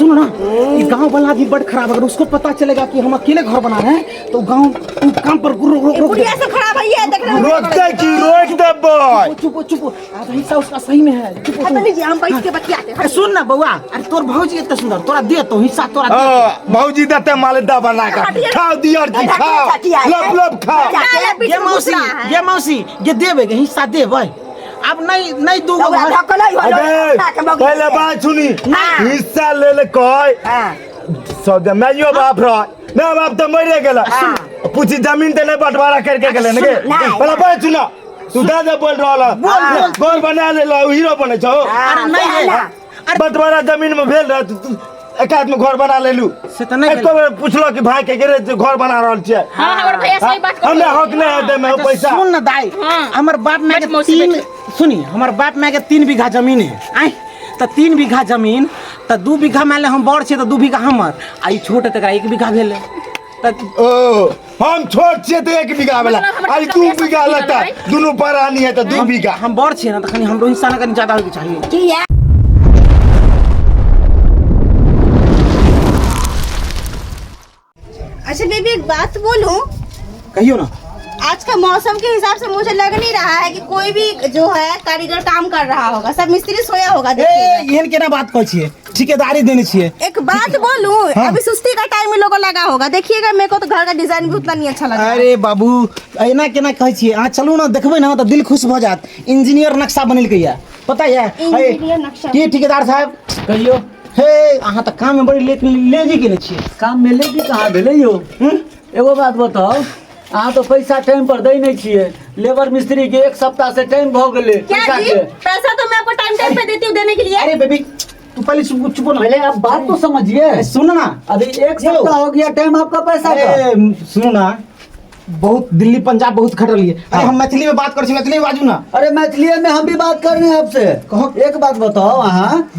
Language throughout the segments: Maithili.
सुनो ना, ये गांव वाला आदमी बड़ खराब, अगर उसको पता चलेगा कि हम अकेले घर बना रहे हैं तो गांव उ काम पर रोक रोक रोक बुढ़िया सब खराब है ये देख रहे हो। रोकते की रोक देबै। चुप हो, चुप हो, आधा हिस्सा उसका सही में है, चुप हो हाँ, तो तुम। लीजिए हम बैठ के बतियाते हैं। अरे सुन ना बउआ, अरे तोर भौजी इतना सुंदर तोरा दे तो हिस्सा तोरा दे। हाँ, भौजी देते मालदा बना के खाओ दियर जी खाओ, लब लब खाओ। साला बीच ये में मौसी, घुस रहा है। ये मौसी, ये देबे के हिस्सा देबे, अब नहीं नहीं दूगो ओकरा घर। धकलै होलो, अबे, खा के मौगी पहले के। बात सुनी, हाँ। हिस्सा ले ले कह हाँ। सब माइयो बाप रह, माय बाप तो मरे गेला, पूछी जमीन ते नहीं बंटवारा करके गेले ने के। नहीं। पहले बात सुना, तू दादा बोल रहल बोल, बोल बना ले ला हीरो बने छौ। अरे नहीं रे, हाँ। अरे बंटवारा जमीन में भेल रह, तू एक आदमी घर बना लेलू। से तऽ नहि एको बेर पुछलो कि भाई के गेरे जे घर बना रहल छियै? हाँ, हमर भैया सही बात कहै। हमरा हक नहि है में अच्छा, पैसा। सुन ना दाई, हाँ। हमर बाप माय के बैठ मौसी, तीन बैठ। सुनी, हमर बाप माय के 3 बीघा जमीन है आय, तऽ 3 बीघा जमीन तऽ 2 बीघा मान ले हम बड़ छियै तऽ 2 बीघा हमर, आ ई छोट है तकरा 1 बीघा भेलै तऽ। ओ हम छोट छियै तऽ 1 बीघा वाला, मतलब हमर आई कम 2 बेसी बीघा बीघा लेता लेबै। दुनू प्राणी है तऽ 2 बीघा। हम बड़ छियै ने तऽ कनि हमरो हिस्सा ने कनि ज्यादा होइके चाही। किया? अच्छा बेबी, एक बात बोलूं? कहियो ना। आज का मौसम के हिसाब से मुझे लग नहीं रहा है कि कोई भी जो है कारीगर काम कर रहा होगा, सब मिस्त्री सोया होगा। ए देखिएगा। एहन केना बात कहै छियै? ठेकेदारी देने छियै। एक बात बोलूं? हाँ। अभी सुस्ती का टाइम में लोगों लगा होगा, देखिएगा। मेरे को तो घर का डिजाइन भी उतना नहीं अच्छा लगा। अरे बाबू, एना केना कहै छियै अहाँ? चलू ने, देखबै ने तऽ दिल खुश भऽ जायत। इंजीनियर नक्शा बनेलकै यऽ, पता यऽ? इंजीनियर नक्शा? की ठेकेदार साहब? कहियो। हे, अहाँ तऽ काममे बड़ी लेट लेजी केने छियै। काम में लेजी कहाँ भेलै यौ? हूँ? एगो बात बताउ, अहाँ तऽ पैसा टाइम पर दै नहि छियै लेबर मिस्त्री के, एक सप्ताह से टाइम भऽ गेलै क्या पैसा जी? के। पैसा तो मैं आपको टाइम टाइम पे देती हूँ देने के लिए। अरे बेबी, तू पहले चुप चुप ना। पहले आप बात तो समझिए। अरे सुन ना। अभी एक सप्ताह हो गया टाइम आपका पैसा का। अरे सुनू ना, बहुत दिल्ली पंजाब बहुत खटलिए। अरे हम मैथिली में बात करै छी, मैथिली में बाजू ना। अरे मैथिलीए में हम भी बात कर रहे हैं आपसे। कहो। एक बात बताओ अहाँ,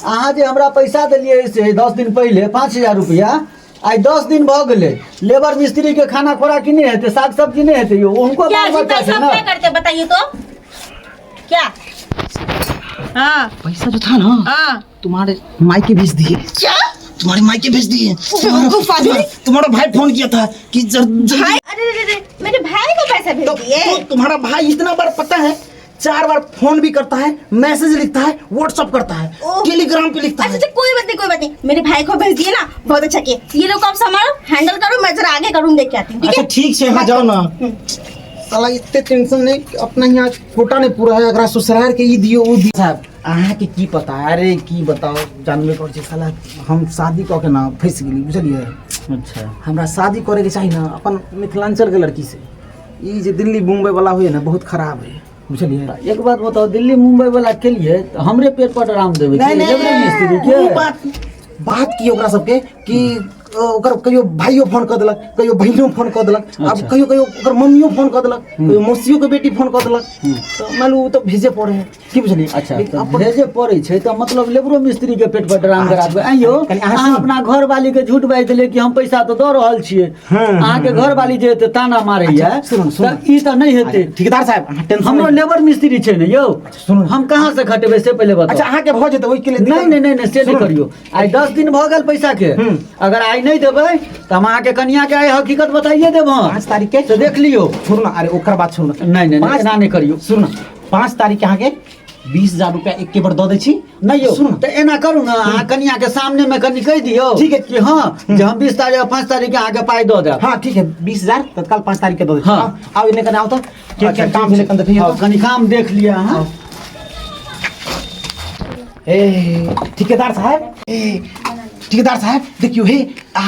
अहाँ जे हमरा पैसा देलियै से 10 दिन पहिले 5000 रुपया, आइ 10 दिन भऽ गेलै, लेबर मिस्त्री के खाना खोराकी नहि हेतै, साग सब्जी नहि हेतै यौ? हुनको क्या बाल जी, बच्चा पैसा छै हम ने। क्या करते बताइए तो, क्या? हाँ। पैसा जो था ना, हाँ। तुम्हारे माई के भेज दिए। क्या? तुम्हारे माई के भेज दिए। बेवकूफ आदमी। तुम्हारा भाई फोन किया था कि जल्दी। भाई? अरे अरे अरे, मेरे भाई को पैसा भेज तो, दिए? तो तुम्हारा भाई इतना बार, पता है, चार बार फोन भी करता है, मैसेज लिखता है, व्हाट्सएप करता है, ओह। टेलीग्राम पे लिखता अच्छा है। अच्छा, कोई बात नहीं, कोई बात नहीं। मेरे भाई को भेज दिए ना, बहुत अच्छा किए। ये लोग आप संभालो, हैंडल करो, मैं जरा आगे का रूम देख के आती हूँ, ठीक अच्छा है? ठीक है, हाँ जाओ ना। साला इतने टेंशन नहीं कि अपना यहाँ कोटा नहीं पूरा है, अगर ससुराल के ई दियो ऊ दियो। साहब, अहाँ के की पता? अरे की बताओ, जानबे कर छी साला हम शादी कऽ के ना फंसि गेली, बुझलियै? अच्छा। हमरा शादी करे के चाही ना अपन मिथिलांचल के लड़की से, ई जे दिल्ली मुंबई वाला होइए ना, बहुत खराब है, बुझलियै? एक बात बताओ, दिल्ली मुंबई वाला के लिए तऽ हमरे पेट पर आराम देबै नहीं कि लेबरे मिस्त्री नहीं, के? ऊ बात बात की ओकरा सबके कि ओकर कहियो भाइयो फोन कऽ देलक, कहियो बहिनो फोन कऽ देलक, अब कहियो कहियो ओकर मम्मियो फोन कऽ देलक, कहियो मौसियो के बेटी फोन कऽ देलक, तऽ मान लू ओ तऽ भेजे पड़े है, की बुझलियै? अच्छा। लेकिन तऽ भेजे पड़ै छै तऽ मतलब लेबरो मिस्त्री के पेट पर डराम करा देबै? आइयो कनि अहाँ अहाँ सुनू। अपना घरवाली के झूठ बाजि देलियै कि हम पैसा तऽ दऽ रहल छियै, अहाँके घरवाली जे एते ताना मारैया। अच्छा, सुनू, सुनू। तऽ ई तऽ नहि हेतै। ठेकेदार साहब, अहाँ टेंशन हमरो नहि- लेबर मिस्त्री छै ने यौ। सुनू। हम कहाँ से खटेबै से पहिले बताउ। अच्छा, अहाँके भऽ जेतै, ओहिके लेल नहि नहि नहि नहि, से नहि सुनू। करियौ। आइ 10 दिन भऽ गेल पैसा के, अगर आइ नहि देबै तऽ हम अहाँके कनिया के आइ हकीकत बताइए देब हम। 5 तारीख के से देख लियौ। छोड़ू ना, अरे ओकर बात छोड़ू ना। नहि नहि नहि, एना नहि करियौ। सुनू ना, 5 तारीख के अहाँके 20,000 रुपया एके बार दऽ दै छी। नहि यौ। सुनू ना। तऽ एना करू ने, अहाँ कनिया के सामने मे कनि कहि दियौ। ठीक है। कि हँ, जे हम 20 तारीख, 5 तारीख के अहाँके पाइ दऽ देब। हाँ ठीक है, 20,000 तत्काल 5 तारीख के दऽ दै छी। हाँ। आउ, आउ एने कने आउ तऽ के अच्छा, के काम ठीक भेलै छै। कनि देखियौ। हँ, कनि काम देख लिअ अहाँ। ए ठेकेदार साहब, ए ठेकेदार साहब, देखियो हे, आ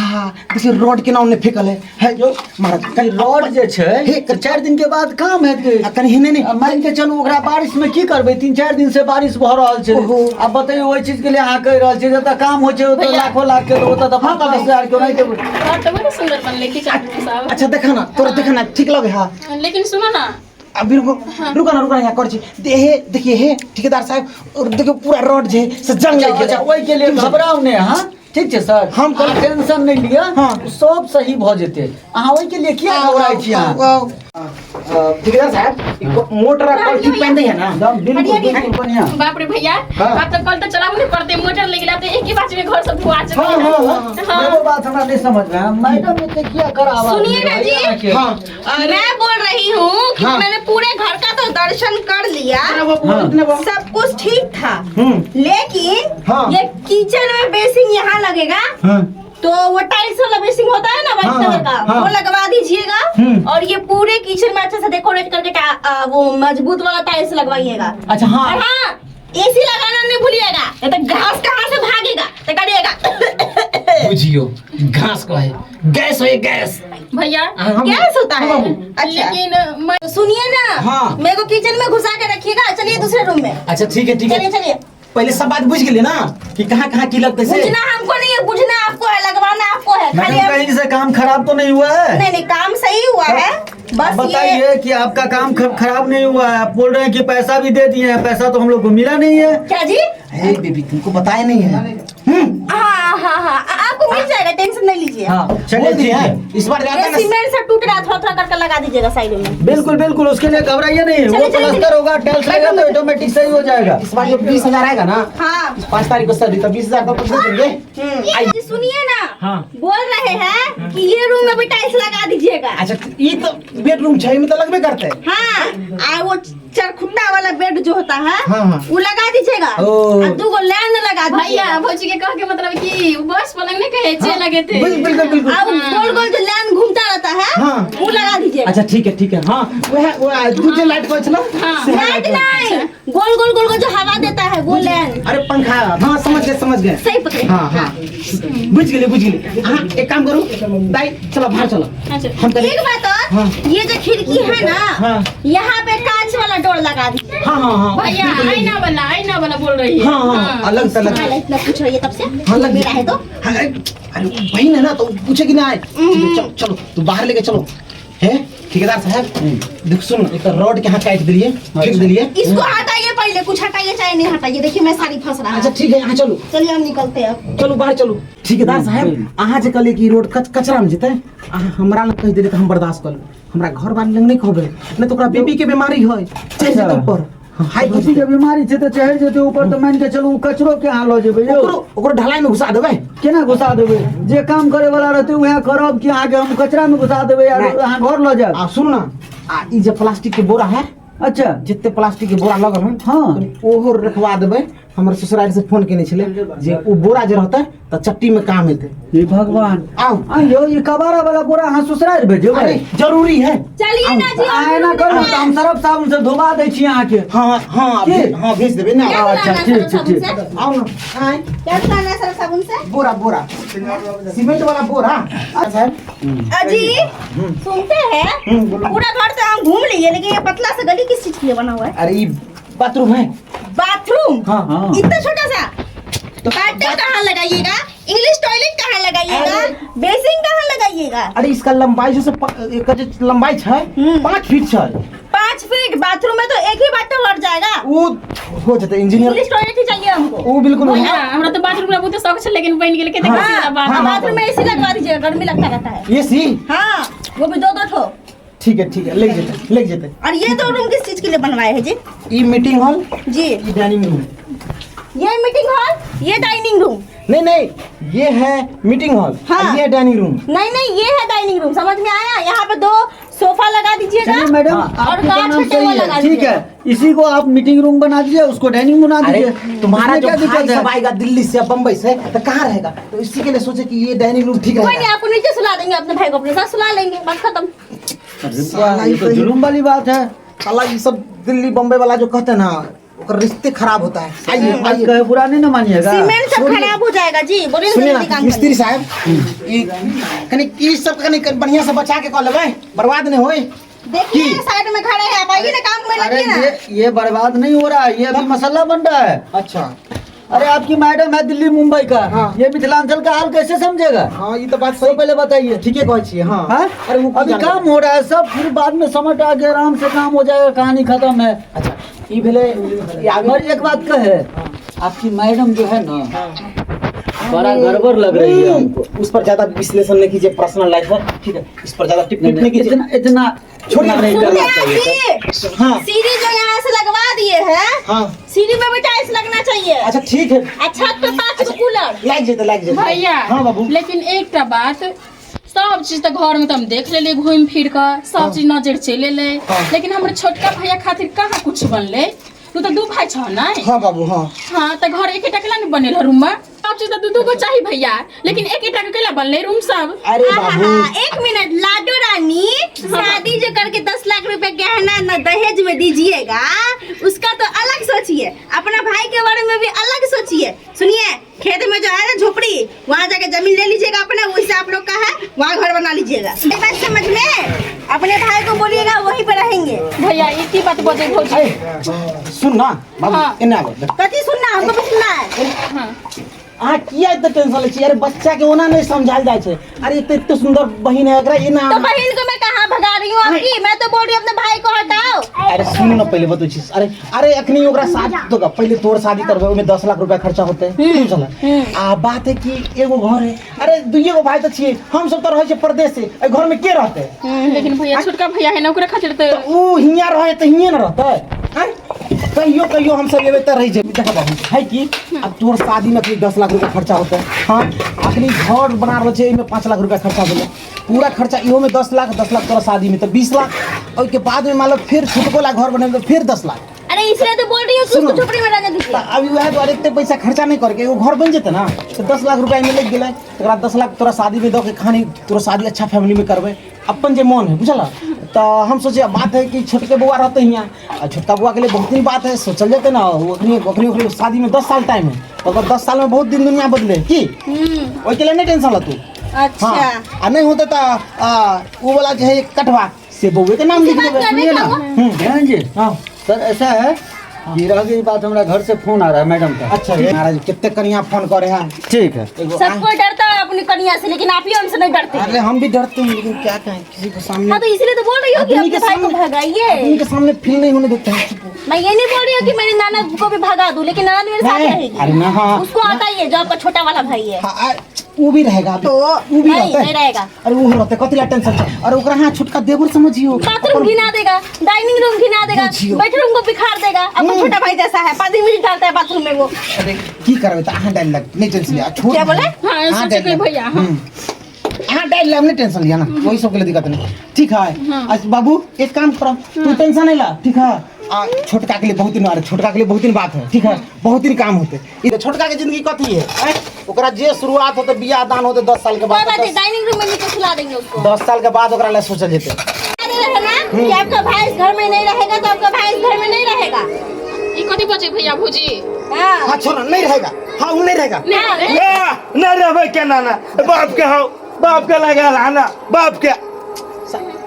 देखियो रोड के नाम ने फेकल है है यो महाराज। कनि रोड जे छै हे, से 4 दिन के बाद काम हेतै। आ कनि हेने नहि। आ मानि के चलू ओकरा बारिश में की करबै? 3-4 दिन से बारिश भऽ रहल छै। ओहो। आब बतैयौ, ओहि चीज के लिए अहाँ कहि रहल छियै, जतऽ काम होइ छै ओतऽ भैया। लाखो लाख के, ओतऽ तऽ 5-5 हजार के ओनाहिते। घर तो बड़ा सुंदर बनले किचन रूम सब। अच्छा देखा ना, तोरा देखा ना, ठीक लगे? हाँ। लेकिन सुनो ना। अभी रुको, रुको ना, रुको ना, यहाँ कर छी। दे हे, देखिए हे ठेकेदार साहब, और देखियो पूरा रोड जे है, से जंग अच्छा लागि गेल। अच्छा, ओहि के लिए घबराउ नहि अहाँ, ठीक छै सर? हम अहाँ टेंशन नहि लिअ। हाँ। सब सही भऽ जेतै, अहाँ ओहि के लिए किया घबराइ छी अहाँ? आओ, आओ। ठेकेदार साहब, ई मोटर आ कल ठीक पहन है ना? एकदम बिल्कुल बिल्कुल बढ़िया। बाप रे भैया, आप तो कल तो चलाबो नहीं पड़ते, मोटर लेके लाते एक ही बार में घर सब धुआ चुके। हाँ, हाँ, हाँ। हाँ। एगो बात हमरा नहीं समझ में आया, मैडम एते किया कर आवाज सुनिए ना जी। हाँ। मैं बोल रही हूँ कि हाँ। मैंने पूरे घर का तो दर्शन कर लिया, हाँ। सब कुछ ठीक था, लेकिन हाँ। ये किचन में बेसिन यहाँ लगेगा, हाँ। तो वो टाइल्स वाला बेसिन होता है ना व्हाइट हाँ, कलर का, हाँ। वो लगवा दीजिएगा। और ये पूरे किचन में अच्छे से डेकोरेट करके वो मजबूत वाला टाइल्स लगवाइएगा। अच्छा हाँ। और हाँ, एसी लगाना नहीं भूलिएगा, नहीं तो घास कहाँ से भागेगा तो करिएगा। बुझियो घास को है, गैस है गैस भैया गैस होता है। अच्छा लेकिन मैं तो सुनिए ना, हाँ। मेरे को किचन में घुसा के रखिएगा। चलिए दूसरे रूम में। अच्छा ठीक है ठीक है, चलिए चलिए। पहले सब बात बुझ गेलिए ना कि कहाँ कहाँ की लगते से? बुझना हमको नहीं है, बुझना आपको है, लगवाना आपको है। खाली मैडम कहीं से काम खराब तो नहीं हुआ है? नहीं नहीं, काम सही हुआ है, बस ये बताइए कि आपका काम खराब नहीं हुआ है। आप बोल रहे हैं कि पैसा भी दे दिए हैं, पैसा तो हम लोग को मिला नहीं है। क्या जी? अरे बेबी तुमको बताया नहीं है। हाँ हाँ हाँ, आपको मिल जाएगा, टेंशन नहीं लीजिए। हाँ चलिए, बोल दिए ठीक है। हैं। इस बार ये ज्यादा ना सीमेंट से टूट रहा है, थोड़ा थोड़ा करके लगा दीजिएगा साइड में। बिल्कुल बिल्कुल, उसके लिए घबराइए नहीं, चलिए, वो चलिए, प्लास्टर चलिए। होगा, टाइल्स लगेगा तो ऑटोमेटिक सही हो जाएगा। इस बार जो 20,000 आएगा ना, हाँ। 5 तारीख को सैलरी, तो 20,000 तो दे देंगे। जी सुनिए ना, हाँ। बोल रहे हैं कि ये रूम में भी टाइल्स लगा दीजिएगा। अच्छा ये तो बेडरूम है, में तो लगबे करते हैं। हाँ, और वो चरखुट्टा वाला बेड जो होता है, हाँ, हाँ। वो लगा दीजिएगा। ओ। और दो गो लैंड लगा भैया दीजिएगा। भौजी के कह के मतलब कि बस पलंग नहीं कहे छे लगे थे। बिल्कुल बिल्कुल बिल्कुल। और गोल गोल जो लैंड घूमता रहता है, हाँ। वो लगा दीजिएगा। अच्छा ठीक है ठीक है। हाँ वह वह दूसरे लाइट को चला। हाँ। लाइट नहीं, गोल गोल गोल गोल जो हवा देता है वो लैंड। अरे पंखा, हाँ समझ गए समझ गए, सही पकड़े। हाँ हाँ बुझ गेली बुझ गेली। हाँ एक काम करू दाई, चलो बाहर चलो। अच्छा। हम करें। एक बात और, हाँ। ये जो खिड़की है ना, हाँ। यहाँ पे कांच वाला डोर लगा दीजिए। हाँ हाँ हाँ भैया आईना वाला, आईना वाला बोल रही है। हाँ हाँ अलग से अलग। हाँ, इतना पूछ रही है तब से। हाँ, लग मेरा है तो। हाँ, अरे अरे, बहन है ना तो पूछेगी ना। ठीक है, चलो चलो तू बाहर लेके चलो। है ठेकेदार साहब देख सुन, एक रोड के यहाँ काट दिलिए, फेंक दिलिए। इसको हटाइए पहले, कुछ हटाइए चाहे नहीं हटाइए, देखिए मैं सारी फंस रहा है। अच्छा ठीक है, यहाँ चलो। चलिए हम निकलते हैं अब। चलो बाहर चलो। ठेकेदार साहब अहाँ जे कहलिए कि रोड कचरा में जेतै, अहाँ हमरा लग कहि देलिए तऽ हम बर्दाश्त कर लेबै, हमरा घर वाली लग नहीं कहबै, नहीं तो ओकरा बीपी के बीमारी है, चढ़ि जेतै ऊपर। हाँ, हाई बीपी के बीमारी छै तऽ चढ़ि जेतै ऊपर तऽ मानि के चलू कचरो के अहाँ लऽ जेबै यौ। ओकरो ओकरो ढलाई में घुसा देबै। केना घुसा देबै? जे काम करे वाला रहतै उएह करब कि अहाँके हम कचरा में घुसा देबै आ नहि। अहाँ घर लऽ जायब? आ सुन ना, आ ई जे प्लास्टिक के बोरा है, अच्छा जिते प्लास्टिक के बोरा लगल हन, हाँ। कनी ओहो रखवा देबै। हमर ससुराल से फोन केने छलै जे ओ बोरा जे रहतै तऽ चट्टी में काम हेतै। हे भगवान, आउ। आ यौ ई कबाड़ा वाला बोरा अहाँ ससुराल भेजबै? अरे जरूरी है। चलिए ना जी, अहाँ एना करू तऽ हम सरफ साबुन से धोबा दै छी अहाँके। हाँ हाँ की? हाँ भेज देबै ना। क्या अच्छा, लाना ठीक है छै, साबुन ठीक। से? आउ ना, आइ। क्या लाना है सर साबुन से? बोरा बोरा सीमेंट वाला बोरा। अच्छा अजी सुनते हैं, पूरा घर तो हम घूम लिए, लेकिन ये पतला सा गली किस चीज के लिए बना हुआ है? अरे ये बाथरूम है। बाथरूम? हाँ हाँ। इतना छोटा सा बाथरूम कहाँ लगाइएगा? इंग्लिश टॉयलेट कहाँ लगाइएगा? बेसिन कहाँ लगाइएगा? अरे इसका लंबाई जो एकर जे लंबाई छै 5 फीट छै। 5 फीट बाथरूम में तो एक ही बार तो बढ़ जाएगा। वो हो जेतै इंजीनियर। इंग्लिश टॉयलेट ही चाहिए हमको। वो बिल्कुल भैया हमरा तो बाथरूम ला बहुत शौक छै, लेकिन बन गेल के देखै हाँ, छी बाथरूम। हाँ, बाथरूम में एसी लगवा दीजिएगा, गर्मी लगता रहता है। एसी? हाँ, वो भी 2-2 ठो। ठीक है ठीक है, ले जेतै ले जेतै। और ये दो रूम किस चीज के लिए बनवाए हैं जी? ई मीटिंग हॉल जी, ई डाइनिंग रूम। ये मीटिंग हॉल, ये डाइनिंग रूम। नहीं नहीं, ये है मीटिंग हॉल। हाँ। ये है डाइनिंग रूम। नहीं नहीं, ये है डाइनिंग रूम, समझ में आया? यहाँ पे 2 सोफा लगा दीजिएगा। चलिए मैडम, हाँ। और आपका कांच नाम का टेबल सही लगा है, ठीक दीजिएगा। है, इसी को आप मीटिंग रूम बना दीजिए, उसको डाइनिंग बना अरे दीजिए। तुम्हारा इसमें जो क्या भाई दिक्कत है? सब आएगा दिल्ली से बम्बई से तो कहाँ रहेगा, तो इसी के लिए सोचे कि ये डाइनिंग रूम ठीक कोई नहीं, रहेगा। आपको नीचे सुला देंगे, अपने भाई को अपने साथ सुला लेंगे, बात खत्म। अरे वाह, ये तो जुलूम वाली बात है। साला ये सब दिल्ली बम्बई वाला जो कहते हैं ना, ओकर रिश्ते खराब होता है। आइए बात आइए। कहे बुरा नहीं ना मानिएगा। सीमेंट सब छोड़िए। खराब हो जाएगा जी, बोलिए सुनिए जल्दी ना काम मिस्त्री करिए। साहब, ई कनी ई सब कनी बढ़िया से बचा के कऽ लेबै, बर्बाद नहीं होय। देखिए साइड में खड़े हैं आप, आइए ना काम में अरे लगिए ना। ये बर्बाद नहीं हो रहा है, ये अभी मसाला बन रहा है। अच्छा। अरे आपकी मैडम है दिल्ली मुंबई का, हाँ। ये मिथिलांचल का हाल कैसे समझेगा? हाँ ये तो बात तो सही पहले बताइए। ठीक है कहै छियै। हाँ। हाँ? अरे वो की अभी जाने? काम हो रहा है सब, फिर बाद में समझ आके आराम से काम हो जाएगा, कहानी खत्म है। अच्छा ई भेलै, ई आगे। और एक बात कहे, आपकी मैडम जो है ना, बड़ा गड़बड़ लग रही है हमको। उस पर ज्यादा विश्लेषण नहीं कीजिए, पर्सनल लाइफ है, ठीक है, इस पर ज्यादा टिप्पणी नहीं कीजिए। इतना इतना छोड़िए। नहीं सुनते करना हैं चाहिए सर। आप हाँ। सीढ़ी जो यहाँ से लगवा दिए हैं, हाँ। सीढ़ी में भी टाइल्स लगना चाहिए। अच्छा ठीक है। अच्छा तो 5 गो कूलर लाग जेतै, लाग जेतै। भैया हाँ बाबू। लेकिन एकटा बात, सब चीज तऽ घर में तऽ हम देख लेलियै घूमि फिर कऽ, सब चीज नजर चलि एलै, लेकिन हमर छोटका भैया खातिर कहाँ कुछ बनलै? तू तऽ दू भाई छह ने? हाँ बाबू, हाँ। हाँ, तऽ घर एकेटा केला ने बनेल रूम में? सब चीज तऽ दू दू गो चाही भैया, लेकिन एकेटा के केला बनलै रूम सब? अरे बाबू, एक मिनट लाडो रानी, शादी जो करके 10 लाख रुपए गहना न दहेज में दीजिएगा उसका तो अलग सोचिए, अपना भाई के बारे में भी अलग सोचिए। सुनिए, खेत में जो है ना झोपड़ी, वहाँ जाके जमीन ले लीजिएगा अपना, वही से आप लोग का है, वहाँ घर बना लीजिएगा। ये बात समझ में? अपने भाई को बोलिएगा वहीं पे रहेंगे। भैया ई की बात बजै भौजी? सुन ना बाबू, हाँ। एना आबो। कथी सुनना, हमको भी सुनना है। हाँ। अहाँ किया एते टेंशन लै छी? अरे बच्चा के ओना नहीं समझायल जाइ छै। अरे एते एते सुंदर बहिन है एकरा एना। तो बहन को मैं कहाँ भगा रही हूँ आपकी? मैं तो बोल रही हूँ अपने भाई को हटाओ। अरे सुन न, पहले बतबै छी। अरे अरे अखनी ओकरा शादी तो पहले तोर शादी करबै, ओहिमे 10 लाख रुपया खर्चा होतै, बुझल? आ बात है कि एगो घर है, अरे दुइये गो भाई तऽ छियै, हम सब तऽ रहै छियै परदेश से, एहि घर में के रहतै? लेकिन भैया छोटका भैया है ना, ओकरा खातिर तऽ तऽ ऊ हियाँ रहै तऽ हियाँ न रहतै? आँय? कहियो कहियो हम सब एबै तऽ रहि जेबै। देख बाबू, है कि अब तोहर शादी में अखनी 10 लाख रुपया खर्चा होतै। हाँ, अखनी घर बना रहल छै, एहिमे 5 लाख रुपया खर्चा भेलै, पूरा खर्चा इहो में 10 लाख, 10 लाख तोरा शादी में तऽ 20 लाख, ओहिके बाद में मान लो फिर छोटको ला घर बनेबै तऽ फिर 10 लाख। अरे इसलिए तो बोल रही हूँ कि सुनो। उसको झोपड़ी में रहने दीजिए। तऽ अभी वएह दुआरे एते पैसा खर्चा नहीं करके एगो घर बनि जेतै ना तऽ 10 लाख रुपया एहिमे लागि गेलै, तकरा 10 लाख तोरा शादी में दऽ के खानी तोरा शादी अच्छा फैमिली में करबै, अपन जे मन है, बुझल? तऽ हम सोचे बात है कि छोटके बौआ रहते हियाँ, आ छोटका बौआ के लिए बहुत दिन बात है, सोचल जेतै ना, ओ अखनी अखनी ओकरे शादी में 10 साल टाइम है, ओकर 10 साल में बहुत दिन दुनिया बदले की, ओहिके लिए नहीं टेंशन ल तू। अच्छा। हाँ, आ नहीं होते तऽ ओ वाला जे है कटवा से बौए के नाम लिख बात देबै। करबे सुनिए ना। करो। ध्यान जी। हाँ। सर ऐसा है कि रह गई बात, हमरा घर से फोन आ रहा है मैडम का। अच्छा महाराज, कितने कनिया फोन करे हैं। ठीक है। एगो सबको डरता है अपनी कनिया से, लेकिन आप ही हमसे नहीं डरते। अरे हम भी डरते हैं, लेकिन क्या कहें किसी को सामने। हाँ तो इसलिए तो बोल रही हूँ कि आदमी अपने के भाई को सामने- भगाइए। आदमी के सामने फील नहीं होने देते हैं। मैं ये नहीं बोल रही हूँ कि मेरे नाना को भी भगा दूं, लेकिन नाना मेरे साथ नहीं, रहेगी। अरे ना, हाँ। उसको आता ही है जो आपका छोटा वाला भाई है। हाँ, वो भी रहेगा अभी। तो वो भी नहीं, रहता है। नहीं रहेगा। अरे वो रहते कथी ला टेंशन छै? अरे ओकरा हाँ छोटका देवर समझियो, बाथरूम घिना देगा, डाइनिंग रूम घिना देगा, बुझियो। बेडरूम को बिखार देगा। आपका छोटा भाई जैसा है, 5 मिनट डालता है बाथरूम में वो। अरे की करबै तऽ अहाँ डालि लग नहीं टेंशन लिया, छोड़। क्या बोले? हाँ, अहाँ सोचे डालि कोई लेब। भैया, हाँ। अहाँ डालि लेब, नहीं टेंशन लिया ना, वही सबके लिए दिक्कत नहीं, ठीक है? अच्छा बाबू एक काम करो, तू टेंशन नहीं ला, ठीक है? आ छोटका के लिए बहुत दिन, अरे छोटका के लिए बहुत दिन बात है, ठीक है, बहुत दिन काम होते। ई तो छोटका के जिंदगी कथी है? आँय? ओकरा जे शुरुआत होते बियाह दान होते 10 साल के कोई बाद, बात नहीं, डाइनिंग रूम में नीचे सुला देंगे उसको। 10 साल के बाद ओकरा ला सोचल जेतै। अरे रहे ना कि आपका भाई इस घर में नहीं रहेगा तो आपका भाई इस घर में नहीं रहेगा। ई कथी बजै भैया भौजी? हाँ। हाँ छोड़, नहीं रहेगा, हाँ वो नहीं रहेगा। नहीं। नहीं रहबै केना ना, बाप के हौ, बाप के लगा लाना बाप के।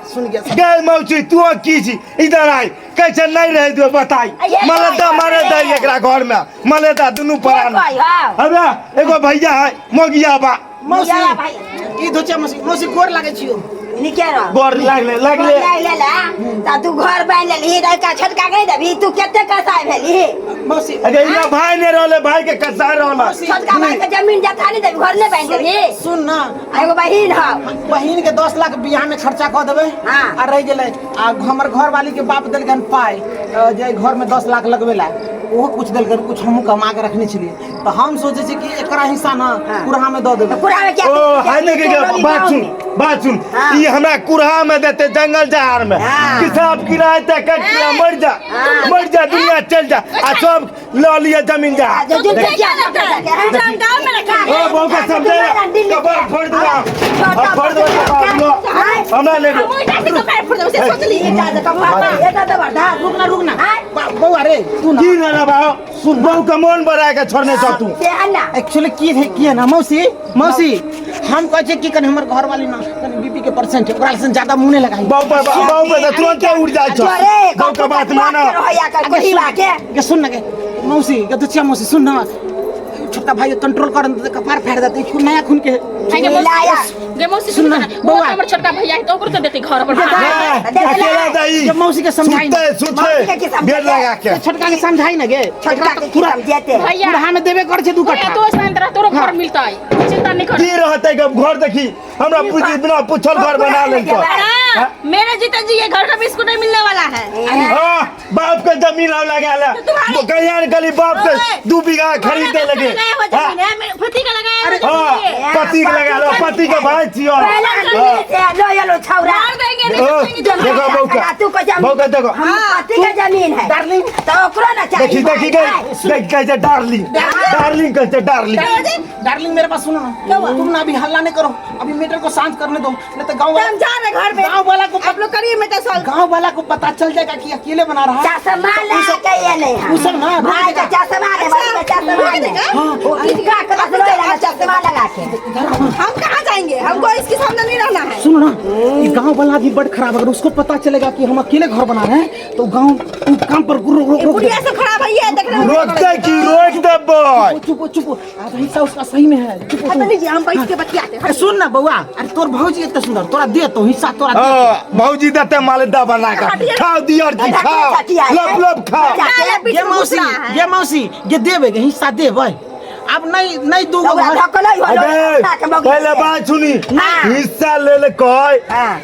सुन गया। गए मौसी तू की छी, इधर आई, कैसे नहीं रह दो बताई। मलेदा मारे दे एकरा घर में, मलेदा दुनू परान। अबे एगो भैया है मोगिया बा। मौसी ई धोचा मौसी, मौसी गोर लागै छियो। नीके रह। गोर लागले लागले। गोर लागले ला त तू घर बान्हि लेलही त का छोटका के देबही? तू कते कसाई भेलही? मौसी अरे इना भाई नहीं रहले, भाई के कसाई रहला। छोटका भाई के जमीन जथा नहीं देबही, घर नहीं बान्हि देबही? सुन ना, एगो बहिन हौ। बहिन के 10 लाख बियाह में खर्चा कऽ देबै। हाँ। आ रहि गेलै आ हमर घर वाली के बाप देलकन पाइ जे घर में 10 लाख लगबे ला, ओहो कुछ देलकन, कुछ हमहूँ कमा के रखने छलियै, तऽ हम सोचै छी कि एकरा हिस्सा ना कुरहा में दऽ देबै। कुरहा में क्या? ओ हाय ने के बात सुन, बात सुन। हाँ। ई हमरा कुरहा में देते जंगल जहार में। हाँ। किसाब किराए ते कट किया, मर जा मर जा दुनिया चल जा, आ सब ल लिया जमीन जा। जो जो क्या लगता है? हम गाँव में रखा ओ बहू के समझे कबर फोड़ दूंगा, अब फोड़ दूंगा हमरा ले। हम ओइटा से कपार फोड़ देबै से सोच ली। रुकना रुकना बौआ रे, तू ना की ना बाबू सुन, बहू के मन बढ़ा के छोड़ने छ तू। एक्चुअली की है की है ना मौसी, मौसी हम कहै छियै कि कनि हमर घर वाली ना कनि बीपी के परसेंट है, ओकरा से ज्यादा मुंह नहीं लगाई। बहू पर बहू पे तुरंत उड़ जाय छ, बहू के बात माना। के सुन ना के मौसी, के दुचिया मौसी सुन ना, छोटका भाई के कंट्रोल कर त कपार फाड़ देते खून नया खून के गे मिलाया। मौसी गे मौसी सुन सुन ना, ना वो बौआ। हमर छोटका भैया है तो ओकरो तो देते घर पर अकेला दही ये मौसी के समझाई ना। सुते मौसी के की सुते समझाई? बेर लगा के छोटका के समझाई ना गे छोटका के की समझेते भैया पूरा में देबे कर छे दू भैया कट्ठा तो शांत रह तोरो घर मिलता है चिंता नहीं कर की रहते गप घर देखी हमरा पूछी बिना पूछल घर बना लेलको हाँ, मेरे जीता जी ये घर का बिस्कुट नहीं मिलने वाला है। हाँ बाप के जमीन और लगा ले तो तुम्हारे- कल्याण गली बाप के ओए, 2 बीघा खरीदे लगे लगाया हुआ जमीन है, मेरे पति का लगाया हुआ हाँ जमीन है। पति के लगा लो पति के भाई छियो पहला जमीन से लो ये लो छौरा मार देंगे नहीं तो देंगे देखो जमीन। बहू का तू को जमीन बहू का देखो हम पति का जमीन है डार्लिंग तो ओकरो ना चाहिए देखी देखी गई देख कैसे डार्लिंग डार्लिंग कैसे डार्लिंग डार्लिंग मेरे पास सुनो ना, तुम ना अभी हल्ला नहीं करो, अभी मैटर को शांत करने दो, नहीं तो गांव हम वाला जा रहे घर में, गांव वाला को आप लोग करिए मैटर सॉल्व। गांव वाला को पता चल जाएगा कि अकेले बना रहा है। चश्मा ला के ये नहीं है उ सब ना रोक भाई का देगा। चश्मा रे भाई का चश्मा रोक देगा? वो किसका कलर लगा चश्मा लगा के हम कहाँ जाएंगे, हमको इसके सामने नहीं रहना है। सुनो ना, ये गांव वाला भी बड़ खराब है। अगर उसको पता चलेगा कि हम अकेले घर बना रहे हैं तो गांव उ काम पर रोक रोक ये रोक बुढ़िया सब खराब है, ये देख रहे हो। रोकते की रोक दे बॉय। चुप चुप, आधा हिस्सा उसका सही में है। चुप हाँ, तो लीजिए हम बैठ के बतियाते हैं। अरे सुन ना बउआ, अरे तोर भौजी इतना सुंदर तोरा दे तो हिस्सा तोरा दे। हाँ भौजी देते मालदा बना के खाओ दियर जी खाओ लब लब खाओ। काला पीछे ये मौसी घुस रहा है। ये मौसी ये देबे के हिस्सा देबै अब नहीं नहीं दूगो ओकरा घर धकलै हो अबे पहले बात सुनी हिस्सा ले ले कह हां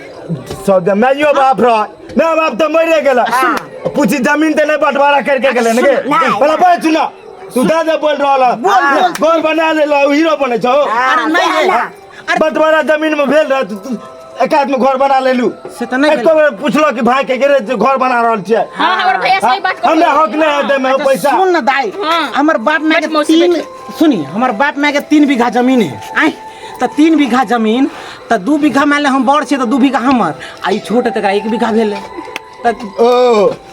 सब माइयो बाप रह मैं बाप तो मरे गेला पूछी जमीन ते नहीं बंटवारा करके गेले ने गे नहीं। पहले बात सुना तू दादा बोल रहल घर बना ले लो हीरो बने छौ। अरे नहीं रे। बंटवारा जमीन में भेल रह तू एक आदमी घर बना लेलू से तऽ नहि एको बेर पुछलो कि भाई के गेरे जे घर बना रहल छियै। हाँ हमर भैया सही बात कहै हमरा हक नहीं है में पैसा। सुन ना दाई, हाँ। हमर बाप माय के बैठ मौसी, तीन बैठ। सुनी हमर बाप माय के 3 बीघा जमीन है आय तऽ 3 बीघा जमीन तऽ 2 बीघा मान ले हम बड़ छियै तऽ 2 बीघा हमर आ ई छोट है तकरा 1 बीघा भेलै तऽ ओ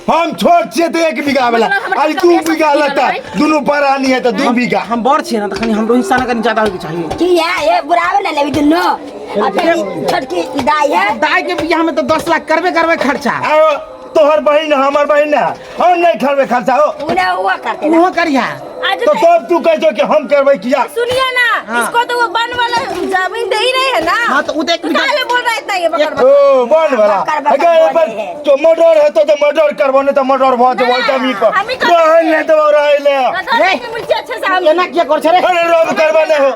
हम छोट छियै तऽ 1 बीघा वाला मतलब हमर आई छोटका दू भैया बीघा सब लेता बीघा दुनू परानी है तऽ 2 बीघा। हम बड़ छियै ना तऽ कनि हमरो हिस्सा ने कनि ज्यादा होइके चाही। की है ये बुढ़ावे ना लेबी दुन्नो आ फिर ई छोटकी दाई है। दाई के बियाह में तऽ 10 लाख करबे करबे खर्चा। आओ तोहर बहिन है, हमर बहिन है हम नहीं करबै खर्चा हो। उन्हें हुआ करते ना उहो करिहा। आज तो तब तू कह कि हम करबै किया। सुनिए ना, हाँ। इसको तो वो बन वाला जमीन दे ही रहे है ना। हाँ, तो वो तो एक तो बीघा- काहे बोल रहा है इतना ये बकर बकर? ओ बन वाला बकर बकर अगर बोले पर है। तो मर्डर है तो मर्डर करबो नहीं तो मर्डर भऽ जेबो ना, जमीन पर हम ही करबै। रहै ले देबो रहै ले। गधा के मिर्ची अच्छे से हम एना किया कर छै रे? अरे रोब करबा नहीं हो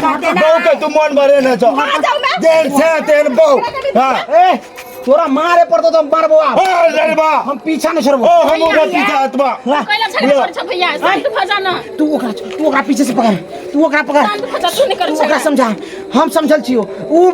करते ना बहू के तू मन भरे न छौ कहाँ जाऊँ मैं? जेहन छै तेहन बहू। हाँ ए तोरा मारे पड़तो तो हम मारबो आब। ओ लड़बा हम पीछा नहीं छोड़बो। ओ हम ओकरा पीछा हटबा। ला, कैला झगड़ा कर छ भैया, शांत भऽ जा ना। तू ओकरा पीछे से पकड़, तू ओकरा पकड़। शांत भऽ जा, तू नहीं कर तू ओकरा समझा, हम समझल छियो। ऊ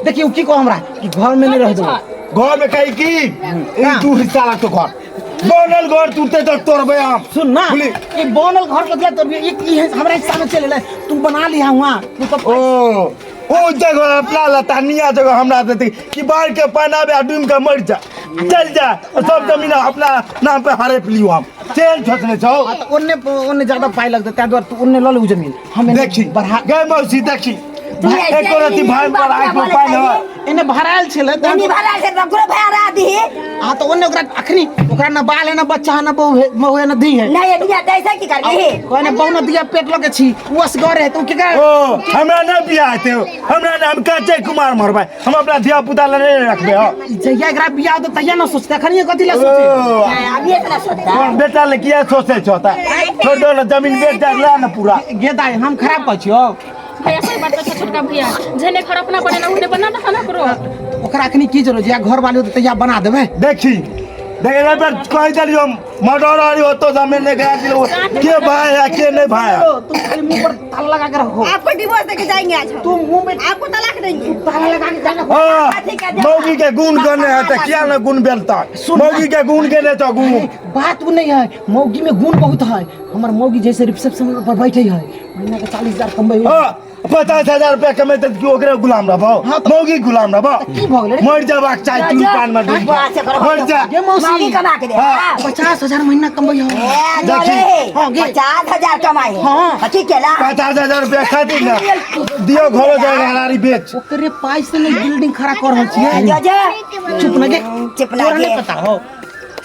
देखियो की कहो हमरा कि घर में नहीं रह दो। घर में कही की ई तू हिस्सा लगतो घर बनल घर टूटे तो तोड़बे हम। सुन ना, बोली। ये बनल घर के तो एक ई हमरा हिस्सा में चले ले, तू बना लिया हुआ तू तो। ओ ओ जगह अपना लता निया जगह हमरा देती कि बाढ़ के पानी आबे आ डूब के मर जा चल जा और सब जमीन अपना नाम पे हड़प लियो हम चैन छोचने छौ। हाँ, तो ओन्ने ओन्ने ज्यादा पाई लगते ताहि दुआरे तू ओन्ने लऽ ले उ जमीन हम एने देखी बढ़ा गए मौसी देखी तू ऐसे एको रति भाई पर आँख में पानी है। एने भरायल छलै ताहि एनी भरा से ओकरो भरा दीही। हाँ तो ओन्ने ओकरा अखनी ओकरा न बाल है न बच्चा है न बहू है बहू है न धी है। नहीं एनिया दैसे की करबी? कहने बहू न दिया पेट लगे छी उ असगर है तो उ केकरा। ओ हमरा नहीं बियाह हेतै हमरा नहीं हम काचे कुमार मरबै हम अपना धिया पुता ले नहीं रखबै हो। जहिया एकरा बियाह होतै तहिया न सोचतै, अखनी कथी ले ओ सोचै? अभी इतना सोचता तोहर बेटा ले किया सोचै छौ त छोड़ दो न जमीन बेच दे ला न पूरा। गे दाई हम खराब कहै छियौ? भैया सही बात छै छोटका भैया, जेने घर अपना बने ना उन्हें बना दो ना करो। ओकरा अखनी की जरूरत, जहिया घर वाली होतै तहिया बना देबै। देखी देख एक बेर कहि देलियो मर्डर आरी होतो जमीन नहीं गया दिलो के भाई है के नहीं भाई है। तुम खाली मुंह पर ताला लगा के रखो। आपको डिवोर्स देके जाएंगे आज हम। तुम मुंह में आपको तलाक देंगे। ताला लगा के जाना। हाँ मौगी के गुण गने है त किया न गुण बेलता मौगी के गुण के नहीं तो गुण। बात वो नहीं है, मौगी में गुण बहुत है। हमर मौगी जैसे रिसेप्शन पर बैठे है महीना के 40,000 कमबै है। हाँ 50,000 रुपया कमेते कि ओकरे गुलाम रहबो हाँ तो- मौगी गुलाम रहबो। की भऽ गेलै रे? मर जाबाक चाही तू पान में डूब बात से करो। मर जा। गे मौसी। मौगी कमा के दे। हाँ। हाँ। 50,000 महीना कमबै है। ए, देखी। रे, हाँ, गे। 50,000 कमाई है। हाँ। ठीक है ना। 50,000 रुपया खातिर ना दियो घरो जाएगा हरारी बेच। ओकरे पाई से नहीं बिल्डिंग खड़ा कर रहल छियै। जो जो चुप ना गे। चुप ना तोरा गे। नहीं पता हो।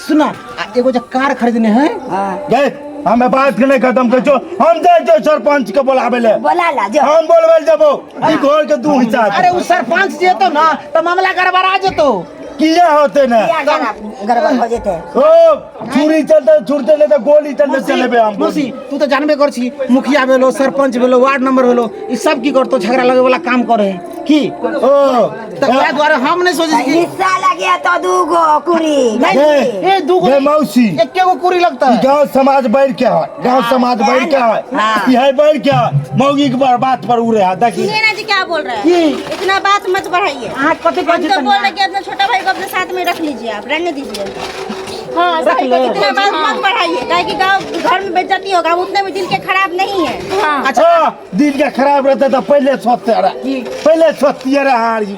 सुना आ एगो जे कार खरीदने है। हाँ। गए हमें बात के नहीं खत्म कर छो, हम जाय छो सरपंच के बोलाबे ले। बोला ला जो। हम बोलबे जबो ई घर के दू हिस्सा। अरे उ सरपंच जेतो ना त मामला गड़बड़ा जेतो। किया होते ना किया गड़बड़ हो जेते। ओ छुरी चलते छुरते नहीं तो गोली चलते चलेबे हम। मौसी तू तो जानबे कर छी, मुखिया भेलो सरपंच भेलो वार्ड नंबर भेलो, ई सब की करतो झगड़ा लगे वाला काम करे की। ओ त ओकरा द्वारा हम नहीं सोचे कि हिस्सा लगे तो दूगो कुरी। नहीं ए दूगो ए मौसी एके गो कुरी लगता है। गांव समाज बढ़ के है, गांव समाज बढ़ के है, यह बढ़ के है, मौगी के बात पर उड़े है। देखी सुनिए ना जी क्या बोल रहे हैं, इतना बात मत बढ़ाइए। हां कथि हम तो बोल रहे कि अपना छोटा भाई को अपने साथ में रख लीजिए, आप रहने दीजिए। हाँ सही इतना बात मत बढ़ाइए, काहे कि गांव घर में बेइज्जती होगा, उतने भी दिल के खराब नहीं है। हाँ। अच्छा दिल के खराब रहता तो पहले सोचते रहा, पहले सोचती रहा। हाँ जी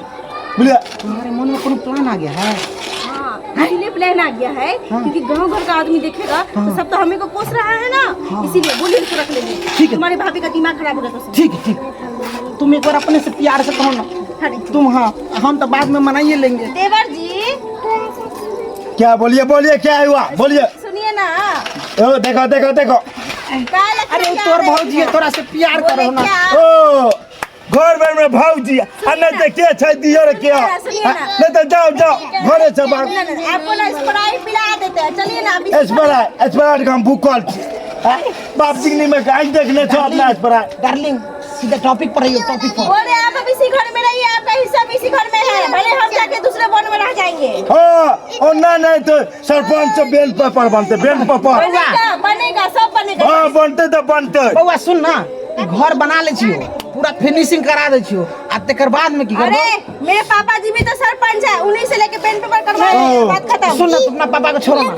बोलिए तुम्हारे मन में कोनो प्लान आ गया है? हाँ इसीलिए प्लान आ गया है। हाँ। क्योंकि गांव घर का आदमी देखेगा। हाँ। तो सब तो हमें को कोस रहा है ना। हाँ। इसीलिए बोलिए उसको रख लेंगे। ठीक है, तुम्हारे भाभी का दिमाग खराब हो गया तो। ठीक है ठीक, तुम एक बार अपने से प्यार से कहो ना तुम। हाँ हम तो बाद में मनाइए लेंगे। देवर जी क्या बोलिए बोलिए क्या हुआ बोलिए। सुनिए ना। ओ देखो देखो देखो। अरे तोर भौजी तोरा से प्यार करो ना। ओ घर भर में भौजी आ नहीं तो के छै दियर के, नहीं तो जाओ जाओ घरे से बाहर। आपको ना स्प्राइट पिला देते हैं, चलिए ना अभी। स्प्राइट स्प्राइट का हम भूखल छी, बाप जिंगनी में आज देखने छो अपना स्प्राइट। डार्लिंग सीधा टॉपिक पर आइए, टॉपिक पर। बोल रहे आप अभी इसी घर में रहिए, आपका हिस्सा भी इसी घर में है, भले हम जाके दूसरे वन में रह जाएंगे। हां और ना नहीं तो सरपंच से बेल पेपर बनते, बेल पेपर बनेगा बनेगा सब बनेगा। हां बनते तो बनते। बउआ सुन ना, घर बना ले छियो, पूरा फिनिशिंग करा दे छियो, आ तकर बाद में की करबो? अरे मेरे पापा जी भी तो सरपंच है, उन्हीं से लेके पेन पेपर करवा लेंगे, बात खत्म। सुन ना, तुम अपना पापा को छोड़ो ना।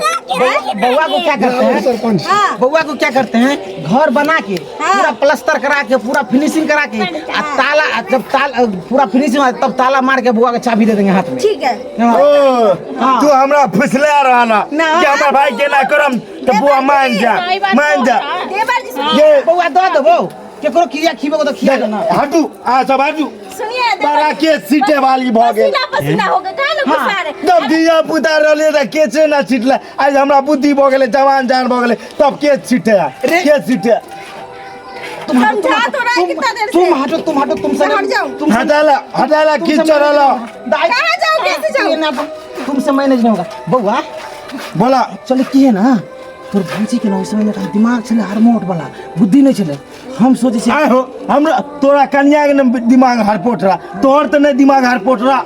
बउआ को क्या करते हैं सरपंच? बउआ को क्या करते हैं, घर बना के पूरा प्लास्टर करा के पूरा फिनिशिंग करा के आ ताला, जब ताला पूरा फिनिशिंग हो तब ताला मार के बउआ के चाबी दे देंगे हाथ में। ठीक है। तू हमरा फुसला रहा ना कि हमर भाई के ना करम तो बुआ मान जा, मान जा। ये बउआ दे देबो केकरो किया खीबो तो खिया ना। हटू आ सब हटू। सुनिए बड़ा के सीटे वाली भ गेल, पसीना पसीना हो गए, काहे लोग गुस्सा रहे? तब दिया पुता रहले त के छै ना छिटले, आज हमरा बुद्धि भ गेले, जवान जान भ गेले, तब के छिटे के छिटे। तुम समझा तो रहा है कितना देर से। तुम हटो तुम हटो, तुमसे हट जाओ। तुम हटाला हटाला की चढ़ला कहां जाओ कैसे जाओ? तुमसे मैनेज नहीं होगा। बउआ बोला चले की है ना, तोर भौजी के ना ओइ समय में दिमाग छले हरमोट वाला, बुद्धि नहीं छले। हम सोचे छी आय हो हमरा तोरा कन्या के दिमाग हरपोट रहा, तोहर त नहीं दिमाग हरपोट रहा।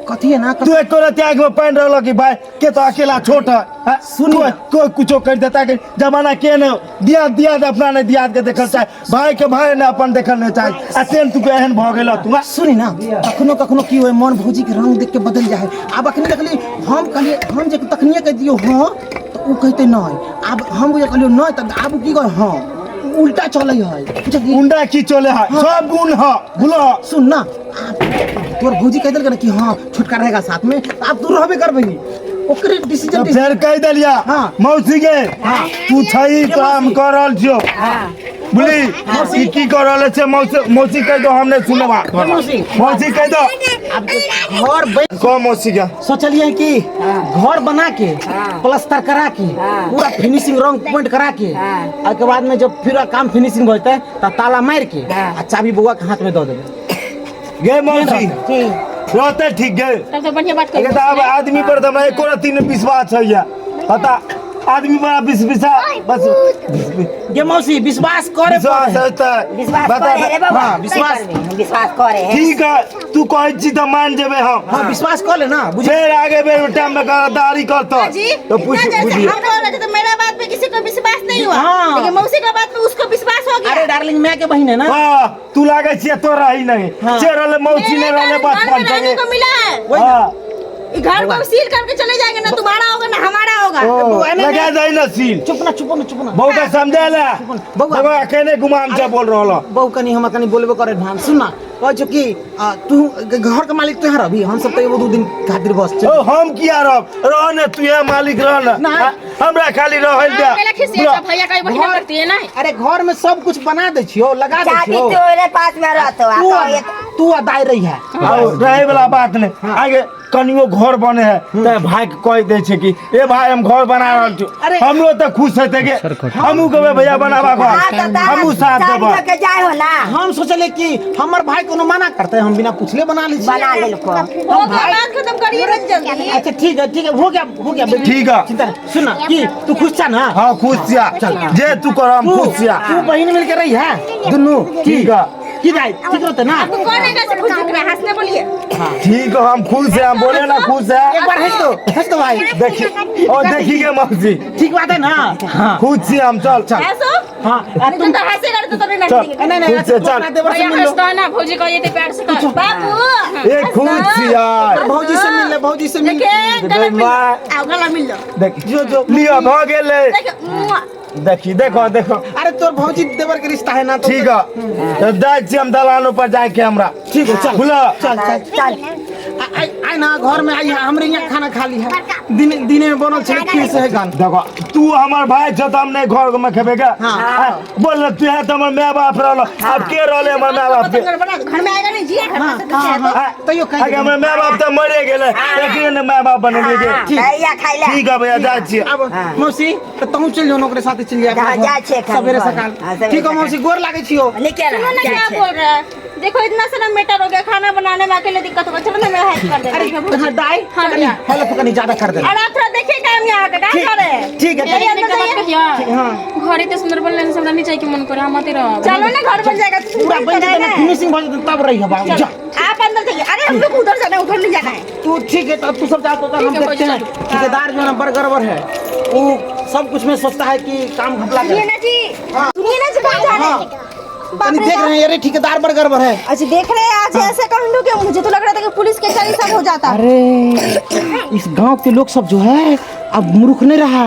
कथी है ना तू एक कोरा त्याग में पानि रहल कि भाई के तो अकेला छोट है, सुन कोई कुछो कर देता के जमाना के ने दिया दिया अपना नहीं दिया के देखल चाहे, भाई के भाई ने अपन देखल नहीं चाहे, आ तेन तू के एहन भ गेल तू। सुनी ना, कखनो कखनो की होय मन भौजी के रंग देख के बदल जाए। आब अखनी देखली हम कहलिए, हम जे तखनिए कह दियो हां तो उ कहते नहीं, आब हम जे कहलियो नहीं त आब की कह हां, उल्टा चले है। उंडा की चले है, सब गुण है बुलो। सुन ना, तोर भौजी कह देलक कि हां छोटका रहेगा साथ में, आब तू रहबे करबही, ओकरे डिसीजन फेर कह देलिया। हां मौसी के तू छई काम कर रहल छियो। हां बुली ई की कर रहल छै मौसी, मौसी कह दो हम नहीं सुनबा। मौसी मौसी कह दो अब घर को मौसी के सोचलिए कि घर बना के प्लास्टर करा के पूरा फिनिशिंग रंग पेंट करा के और के बाद में जब फिर काम फिनिशिंग हो जतै त ताला मार के आ चाबी बउआ के हाथ में दऽ देबै। गे मौसी रहते ठीक गे तब तो बढ़िया बात कर। अब आदमी पर त हमरा एको रत्ती नहीं विश्वास है या पता, आदमी बड़ा विश्वास बस गे मौसी विश्वास करे विश्वास है त विश्वास करे रे बाबा। हां विश्वास विश्वास करे है ठीक है, तू कहै छी त मान जेबे हम। हां विश्वास कर ले ना, बुझे फेर आगे बेर टाइम में गद्दारी करत तो पूछ बुझिए। हम बोल रहे थे तो मेरा बात पे किसी को विश्वास नहीं हुआ, लेकिन मौसी का बात पे उसको विश्वास हो गया। अरे डार्लिंग मैं के बहन है ना। हां तू लागे छी तो रही नहीं जे रहले मौसी ने रहले बचपन से को मिला है। हां घर को सील करके चले जाएंगे ना, तुम्हारा होगा ना हमारा होगा। लगा जाए ना सील। चुप ना चुप ना चुप ना, बहू का समझे ला बउआ केने गुमान से बोल रहल बहू कनी हम कनी बोलबे करे भान। सुन ना कहै छौ कि तू घर के मालिक तोहार अभी, हम सब त एगो दू दिन खातिर बस। ओ हम किया रहब, रह ने तू हे मालिक रह ना, हमरा खाली रहल दे। पहले खिसिया भैया का बहिना करती है ना। अरे घर में सब कुछ बना दे छियो, लगा दे चाबी छियो, तोरे पास में रहतो। तू तू आ दाई रही है। आओ रहे वाला बात नहीं। आगे कनियो घर बने है त भाई के कह दे छै कि ए भाई हम घर बना रहल छी। अरे। हमरो त खुश हेतै के हमहू कहबै भैया बनाबा घर, हाँ, तो तारा हमहू साथ चाभी देबै। लऽ के जाय हो ना। हम सोचले कि हमर भाई कोनो मना करते, हम बिना पूछले बना ली। बना लेलको। हो गया, बात खत्म करिए ना जल्दी। अच्छा ठीक है, ठीक है, हो गया, हो गया बेटी। ठीक है। चिंता नहीं। सुन ना कि तू खुश छा ना? हाँ खुश छिया, जे तू कर हम तू खुश छिया। तू बहिन मिल के रही है दुनू। ठीक है। की दाई ठीक रहते ना? आपको कौन है कैसे खुश दिख रहा है? हंसने बोलिए। ठीक है, हम खुश है, हम बोले ना खुश है। एक बार हंस दो, हंस दो भाई। देखी और देखी के मौसी। ठीक बात है ना? हाँ खुश छी हम, चल चल। ऐसो? हाँ नहीं तुम तो हंसेगा तो तुम्हें चल। नहीं। नहीं नहीं, खुश से अच्छा, चल। अपना देवर से भैया मिल लो। हंसता ना, भौजी कहिए ते प्यार से कर। बाबू ए खुश छी यार। भौजी से मिल ले, भौजी से मिल। देखिए गला मिल लो, आओ गला मिल लो। देख जो जो लियो भ गेलै। देखिए मुआ। देखी देखो देखो। अरे तोर भौजी देवर के रिश्ता है ना तो। ठीक है तो जाइ छी हम दलान पर जाके हमरा। ठीक है चल खुला। चल चल चल। आई आई ना घर में आई है, हमरे यहाँ खाना खा ली है। दिन दिने में बनल छले खीर से है गान। देखो तू हमर भाई छ त हम नहीं घर में खेबे के। हाँ। बोल न, तू है त हमर my बाप रहल, अब के रहले हमर my बाप के? घर में आएगा नहीं जी, घर में से तो हाँ, चाहे तो। हाँ, तैयो कहि आगे हमर my बाप त मरे गेलै, एकरे ने my बाप बनेलियै के। ठीक भैया खाइ ले। ठीक है भैया जाइ छी। अब मौसी त तहु चल जो, ओकरे साथे चल जा। हाँ, जाइ छियै खाली सवेरे घर। सकाल। हाँ, सवेरे ठीक है सकाल। मौसी, गोर लागै छियो। निके रह, सुनो ना जाइ क्या छियै। बोल रहा है, देखो इतना सारा मैटर हो गया, खाना बनाने में अकेले दिक्कत होगा। चलो ना मैं हेल्प कर अरे देती हूँ। हाँ दाई हाँ, कनी भैया। हेल्प कनी ज्यादा कर देना। और आप थोड़ा देखिए काम यहाँ का क्या ठीक- कर रहे हैं। ठीक है, मेरे ठीक। अंदर जाइए। भैया हाँ। घर इतने सुंदर बनले से हमरा नहीं चाहिए कि मन करे हम आते रह। चलो ना घर बन जाएगा तो पूरा बन जेतै ना, फिनिशिंग भ जेतै तब रही है बाबू। जा आप अंदर जाइए। अरे हम लोग उधर जाना है, उधर नहीं जाना है। तू ठीक है तब तू सब जा, तो हम ठीक है, देखते हैं। चलो। ठेकेदार जो है ना बड़ गड़बड़ है, वो सब कुछ में सोचता है कि काम घपला सुनिए करे। ना जी, सुनिए ना जी, कहाँ जा रहे हैं? बाप कनी रे देख बाप। रहे हैं, अरे ठेकेदार बड़ गड़बड़ है। अच्छा देख रहे हैं आज ऐसे कहूँ कि मुझे तो लग रहा था कि पुलिस के चली सब हो जाता। अरे इस गांव के लोग सब जो है अब मूर्ख नहीं रहा,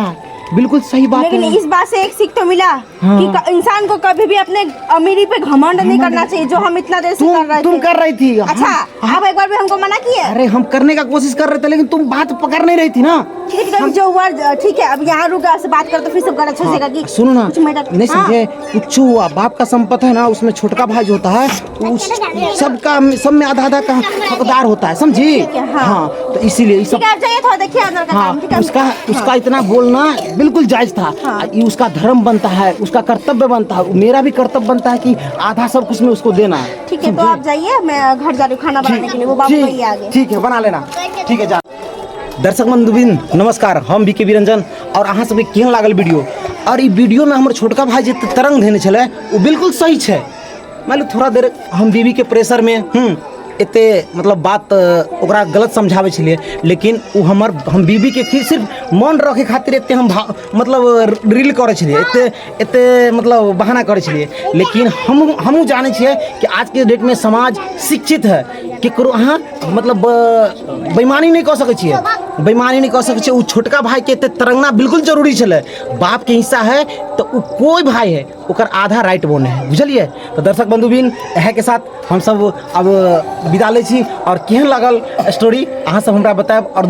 बिल्कुल सही बात लेकिन है। इस बात से एक सीख तो मिला हाँ। कि इंसान को कभी भी अपने अमीरी पे घमंड नहीं करना चाहिए, जो हम इतना देर से कर तुम रहे तुम थे। कर रही थी। अच्छा आप एक बार भी हमको मना किए? अरे हम करने का कोशिश कर रहे थे लेकिन तुम बात पकड़ नहीं रही थी ना। ठीक है जो हुआ ठीक है, अब यहाँ रुक से बात कर तो फिर सब गलत हो जाएगा कि सुनो ना, कुछ मैटर- नहीं हाँ। समझे कुछ हुआ, बाप का संपत्ति है ना, उसमें छोटका भाई जो होता है उस सबका सब में आधा आधा का हकदार होता है, समझी? ठीक है, हाँ। हाँ तो इसीलिए ये सब ठीक है आप जाइए थोड़ा देखिए अंदर का हाँ काम, ठीक है? उसका उसका इतना बोलना बिल्कुल जायज था। हाँ। ये उसका धर्म बनता है, उसका कर्तव्य बनता है, मेरा भी कर्तव्य बनता है कि आधा सब कुछ में उसको देना है। ठीक है तो आप जाइए, मैं घर जा रही हूँ खाना बनाने के लिए, वो बाबू ठीक- भैया आ गए। ठीक है बना लेना, ठीक है जा। दर्शक बंधुबिन नमस्कार, हम बी के बिरंजन और अहाँ सबके केहन लागल वीडियो। और ई वीडियो में हमर छोटका भाई जे तरंग धेने छलै ओ बिल्कुल सही छै। मान लो थोड़ा देर हम बीवी के प्रेशर में एते मतलब बात ओकरा गलत समझाबै छलियै, लेकिन ओ हमर हम बीवी के सिर्फ मन रखे खातिर एते हम मतलब रील करै छलियै, एते एते मतलब बहाना करै छलियै। लेकिन हमहूँ जानै छियै कि आजके डेटमे समाज शिक्षित है, केकरो अहाँ मतलब बेईमानी नहि कऽ सकै छियै, बेईमानी नहि कऽ सकै छियै। ओ छोटका भाईके एते तरंगना बिल्कुल जरूरी छलै, बापके हिस्सा है तऽ ओ कोइ भाई है ओकर आधा राइट बने है, बुझलियै? तऽ दर्शक बंधुबिन इएह के साथ हमसब अब विदा लै छी। और केहन लागल स्टोरी अहाँ सब हमरा बतायब। और